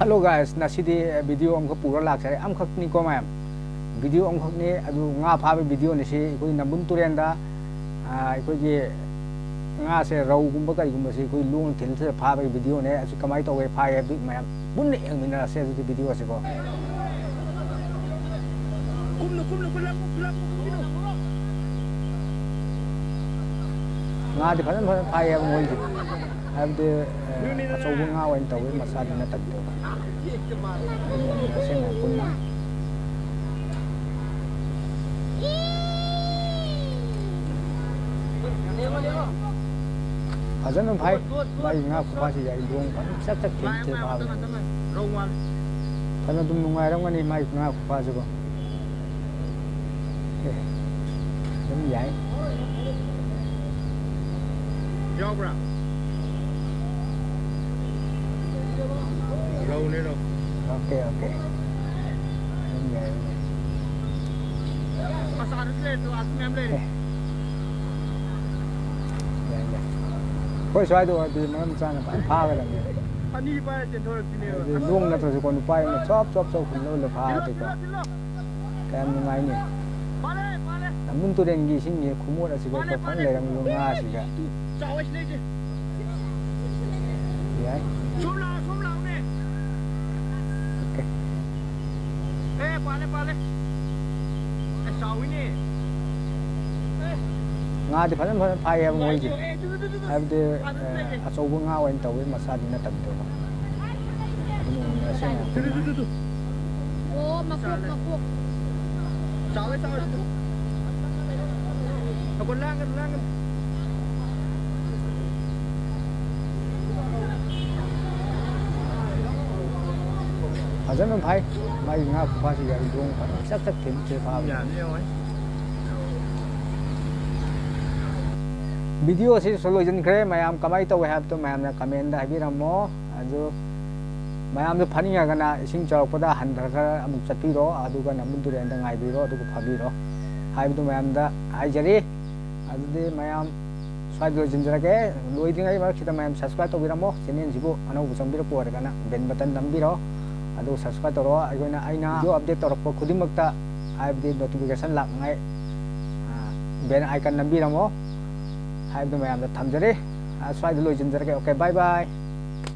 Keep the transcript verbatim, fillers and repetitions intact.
Hello guys, ꯉꯁꯤꯗꯤ video ꯑꯃꯈꯛ ꯄꯨꯔ ꯂꯥꯛꯆꯔꯦ꯫ ꯑꯃꯈꯛꯅꯤꯀꯣ ꯃꯌꯥꯝ, video ꯑꯃꯈꯛꯅꯤ꯫ ꯑꯗꯨ ꯉꯥ ꯐꯥꯕ videoꯅꯤ ꯁꯤ꯫ ꯑꯩꯈꯣꯏ ꯅꯝꯕꯨꯜ ꯇꯨꯔꯦꯟꯗ, ꯑꯥ, ꯑꯩꯈꯣꯏꯒꯤ ꯉꯥꯁꯦ, ꯔꯧꯒꯨꯝꯕ ꯀꯩꯒꯨꯝꯕꯁꯦ ꯑꯩꯈꯣꯏ ꯂꯣꯡ ꯊꯤꯜꯂ ꯐꯥꯕꯒꯤ videoꯅꯦ꯫ ꯑꯁꯤ ꯀꯃꯥꯏꯅ ꯇꯧꯋꯦ, ꯐꯥꯏ ꯍꯥꯏꯕꯗꯨ ꯃꯌꯥꯝ ꯄꯨꯟꯅ ꯌꯦꯡꯃꯤꯟꯅꯔꯁꯦ ꯑꯗꯨꯗꯤ videoꯁꯤꯀꯣ꯫ ꯉꯥꯗꯤ ꯐꯖꯅ ꯐꯖꯅ ꯐꯥꯏꯌꯦꯕ ꯃꯣꯏꯁꯦ꯫ ꯍꯥꯏꯕꯗꯤ, ꯑꯦ, ꯑꯆꯧꯕ ꯉꯥ ꯑꯣꯏꯅ ꯇꯧꯋꯤ, ꯃꯆꯥꯗꯤ ꯅꯠꯇꯕꯤꯗ꯫ ꯑꯗꯨꯅ ꯃꯁꯦꯟ ꯄꯨꯟꯅ ꯐꯖꯅ ꯐꯥꯏ꯫ ꯃꯥꯒꯤ ꯉꯥ ꯈꯨꯐꯥꯁꯤ ꯌꯥꯏ, ꯂꯣꯡ ꯐꯖꯅ ꯆꯛ ꯆꯛ ꯊꯦꯡ ꯊꯦꯡ ꯐꯥꯕꯅꯤ꯫ ꯐꯅ ꯑꯗꯨꯝ ꯅꯨꯡꯉꯥꯏꯔꯝꯒꯅꯤ ꯃꯥꯒꯤ ꯉꯥ ꯈꯨꯐꯥꯁꯤꯀꯣ꯫ ꯑꯦ, ꯑꯗꯨꯝ ꯌꯥꯏ꯫ ꯌꯥꯎꯕ꯭ꯔꯥ? ꯔꯧꯅꯦ, ꯔꯧ꯫ OK, OK꯫ ꯑꯗꯨꯝ ꯌꯥꯏ, ꯑꯗꯨꯝ ꯌꯥꯏ꯫ ꯑꯁ, ꯑꯥꯗꯁꯨ ꯂꯩꯔꯦ, ꯑꯥꯗꯁꯨ ꯃꯌꯥꯝ ꯂꯩꯔꯦ꯫ ꯑꯦ꯫ ꯌꯥꯏ, ꯌꯥꯏ꯫ ꯑꯩꯈꯣꯏ ꯁ꯭ꯋꯥꯏꯗ ꯑꯣꯏꯔꯗꯤ ꯃꯔꯝ ꯆꯥꯅ ꯐꯖꯅ ꯐꯥꯒꯗꯕꯅꯦ꯫ ꯑꯅꯤ ꯄꯥꯏꯔ ꯆꯦꯟꯊꯣꯔꯛꯄꯤꯅꯦꯕ꯫ ꯍꯥꯏꯗꯤ ꯂꯣꯡ ꯅꯠꯇ꯭ꯔꯁꯨꯀꯣ, ꯅꯨꯄꯥ ꯑꯃꯅ ꯆꯞ ꯆꯞ ꯆꯞ ꯍꯨꯜꯂ ꯍꯨꯜꯂ ꯐꯥꯔꯗꯤꯀꯣ꯫ ꯊꯤꯜꯂꯣ, ꯊꯤꯜꯂꯣ, ꯊꯤꯜꯂꯣ꯫ ꯀꯌꯥꯝ ꯅꯨꯡꯉꯥꯏꯅꯤ꯫ ꯄꯥꯜꯂꯦ, ꯄꯥꯜꯂꯦ꯫ ꯅꯝꯕꯨꯜ ꯇꯨꯔꯦꯟꯒꯤ ꯏꯁꯤꯡꯁꯦ ꯈꯨꯃꯣꯠ ꯑꯁꯤꯒ ꯄꯥꯜꯂꯦ, ꯄꯥꯜꯂꯦ꯫ ꯂꯩꯔꯝꯃꯤꯕ ꯉꯥꯁꯤꯒ꯫ ꯆꯥꯎꯋꯦ, ꯁꯤ ꯂꯩꯁꯦ꯫ ꯌꯥꯏ꯫ ꯁꯣꯝ ꯂꯥꯛꯑꯣ, ꯁꯣꯝ ꯂꯥꯛꯑꯣꯅꯦ꯫ OK꯫ ꯑꯦ, ꯄꯥꯜꯂꯦ, ꯄꯥꯜꯂꯦ꯫ ꯑꯦ, ꯆꯥꯎꯋꯤꯅꯦ꯫ ꯑꯦ꯫ ꯉꯥꯗꯤ ꯐꯖꯅ ꯐꯖꯅ ꯐꯥꯏ ꯍꯥꯏꯕ ꯃꯣꯏꯁꯦ꯫ ꯑꯦ, ꯇꯨ, ꯇꯨ, ꯇꯨ, ꯇꯨ꯫ ꯑꯗꯨꯗꯤ, ꯑꯥꯗ ꯑꯦ, ꯂꯩꯔꯦ꯫ ꯑꯆꯧꯕ ꯉꯥ ꯑꯣꯏꯅ ꯇꯧꯋꯤ, ꯃꯆꯥꯗꯤ ꯅꯠꯇꯕꯤꯗꯀꯣ꯫ ꯑꯗꯨꯅ ꯃꯁꯦꯟ ꯇꯨ, ꯇꯨ, ꯇꯨ, ꯇꯨ꯫ ꯑꯣ, ꯃꯀꯣꯛ, ꯆꯥꯎꯔꯦ꯫ ꯃꯀꯣꯛ꯫ ꯆꯥꯎꯔꯦ, ꯆꯥꯎꯔꯦ꯫ ꯃꯀꯣꯛ꯫ ꯂꯥꯡꯒꯅꯨ, ꯂꯥꯡꯒꯅꯨ꯫ ꯐꯖꯅ ꯐꯥꯏ꯫ ꯃꯥꯒꯤ ꯉꯥ ꯈꯨꯐꯥꯁꯤ ꯌꯥꯏ, ꯂꯣꯡ ꯐꯖꯅ ꯆꯛ ꯆꯛ ꯊꯤꯟ ꯊꯤꯟ ꯐꯥꯕꯅꯤ꯫ ꯌꯥꯅꯤ, ꯌꯦꯡꯉꯣ꯫ Video ꯑꯁꯤꯁꯨ ꯂꯣꯏꯁꯤꯟꯈ꯭ꯔꯦ꯫ ꯃꯌꯥꯝ ꯀꯃꯥꯏꯅ ꯇꯧꯋꯦ ꯍꯥꯏꯕꯗꯣ ꯃꯌꯥꯝꯅ comment ꯍꯥꯏꯕꯤꯔꯝꯃꯣ꯫ ꯑꯗꯨ ꯃꯌꯥꯝꯁꯨ ꯐꯥꯅꯤꯡꯉꯒꯅ ꯏꯁꯤꯡ ꯆꯥꯎꯔꯛꯄꯗ ꯍꯟꯊꯔꯒ ꯑꯃꯨꯛ ꯆꯠꯄꯤꯔꯣ, ꯑꯗꯨꯒ ꯅꯝꯕꯨꯜ ꯇꯨꯔꯦꯟꯗ ꯉꯥꯏꯕꯤꯔꯣ, ꯑꯗꯨꯒ ꯐꯥꯕꯤꯔꯣ ꯍꯥꯏꯕꯗꯨ ꯃꯌꯥꯝꯗ ꯍꯥꯏꯖꯔꯤ꯫ ꯑꯗꯨꯗꯤ ꯃꯌꯥꯝ ꯁ꯭ꯋꯥꯏꯗ ꯂꯣꯏꯁꯤꯟꯖꯔꯒꯦ꯫ ꯂꯣꯏꯗ꯭ꯔꯤꯉꯩ ꯃꯔꯛꯁꯤꯗ ꯃꯌꯥꯝ subscribe ꯇꯧꯕꯤꯔꯝꯃꯣ, channelꯁꯤꯕꯨ ꯑꯅꯧꯕ ꯆꯪꯕꯤꯔꯛꯄ ꯑꯣꯏꯔꯒꯅ bell button ꯅꯝꯕꯤꯔꯣ, ꯑꯗꯨꯒ subscribe ꯇꯧꯔꯣ꯫ ꯑꯩꯈꯣꯏꯅ ꯑꯩꯅ video update ꯇꯧꯔꯛꯄ ꯈꯨꯗꯤꯡꯃꯛꯇ, ꯍꯥꯏꯕꯗꯤ notification ꯂꯥꯛꯅꯉꯥꯏ bell icon ꯅꯝꯕꯤꯔꯝꯃꯣ ꯍꯥꯏꯕꯗꯨ ꯃꯌꯥꯝꯗ ꯊꯝꯖꯔꯤ꯫ ꯁ꯭ꯋꯥꯏꯗ ꯂꯣꯏꯁꯤꯟꯖꯔꯒꯦ꯫ Okay, bye bye꯫